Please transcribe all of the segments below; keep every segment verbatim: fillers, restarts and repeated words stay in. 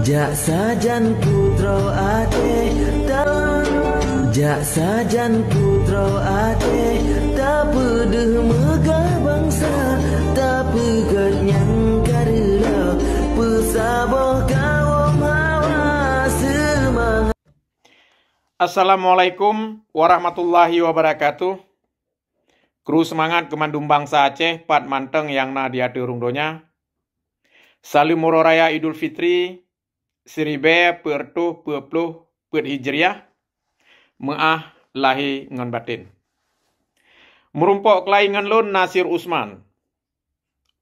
Jak sajan putroe até, ta-, jak sajan putroe até, tapeudeuh meugah bansa, tapeugét nyang ka reuloh, peusaboh kawom hawa seumangat. Assalamualaikum warahmatullahi wabarakatuh. Kru seumangat keu mandum bansa Aceh pat mantong nyang na di ateueh rhueng donya. Saleuem uroe raya Idul Fitri siribée peuet reutôh peuet ploh peuet Hijriah, meu'ah lahé ngon batén. Meurumpok keulai ngon lôn Nasir Usman.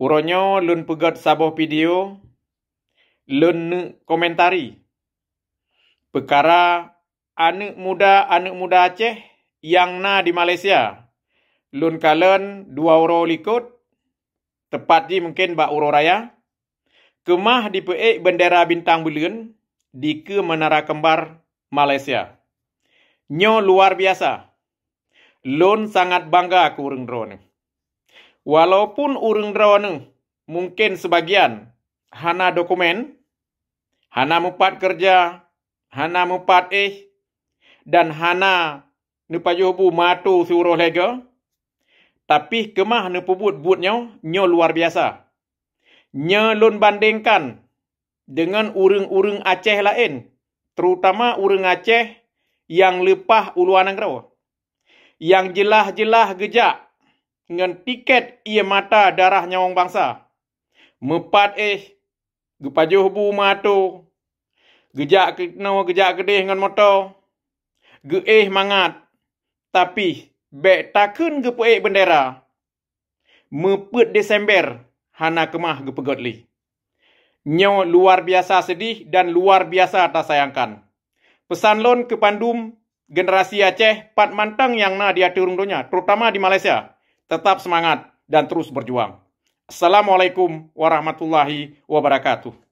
Uroe nyoe lôn peugét saboh video, lôn neuk komentari peukara aneuëk muda-aneuëk muda Aceh nyang na di Malaysia. Lôn kalon dua uroe likot, teupat jih mungken bak uroe raya, keumah jipeuék beundera bintang buleuen dikeue Menara Kembar Malaysia. Nyoe luar biasa. Lôn sangat bangga keu ureuëng droeneueh. Walaupun ureuëng droeneueh mungken seubagian hana dokumen, hana meupat keureuja, hana meupat éh, dan hana neupajoh bu meuatô siuroe lhée goe, tapi keumah neupeubuet buet nyoe, nyoe luar biasa. Nyoe lôn bandengkan deungon ureuëng-ureuëng Aceh laén, terutama ureuëng Aceh nyang leupah u luwa nanggroe, nyang jeulaih-jeulaih geujak ngon tiket ié mata darah nyawöng bansa, meupat éh, geupajoh bu meuatô, geujak keunoe geujak keudeh ngon moto, geuéh mangat, tapi bék takheun geupeuék beundera, meupeuet Desember hana keumah geupeugét lé. Nyoe luar biasa seudeh dan luar biasa tasayangkan. Peusan lôn keu bandum generasi Aceh pat mantong nyang na di ateueh rhueng donya, terutama di Malaysia, tetap seumangat dan terus berjuang. Assalamualaikum warahmatullahi wabarakatuh.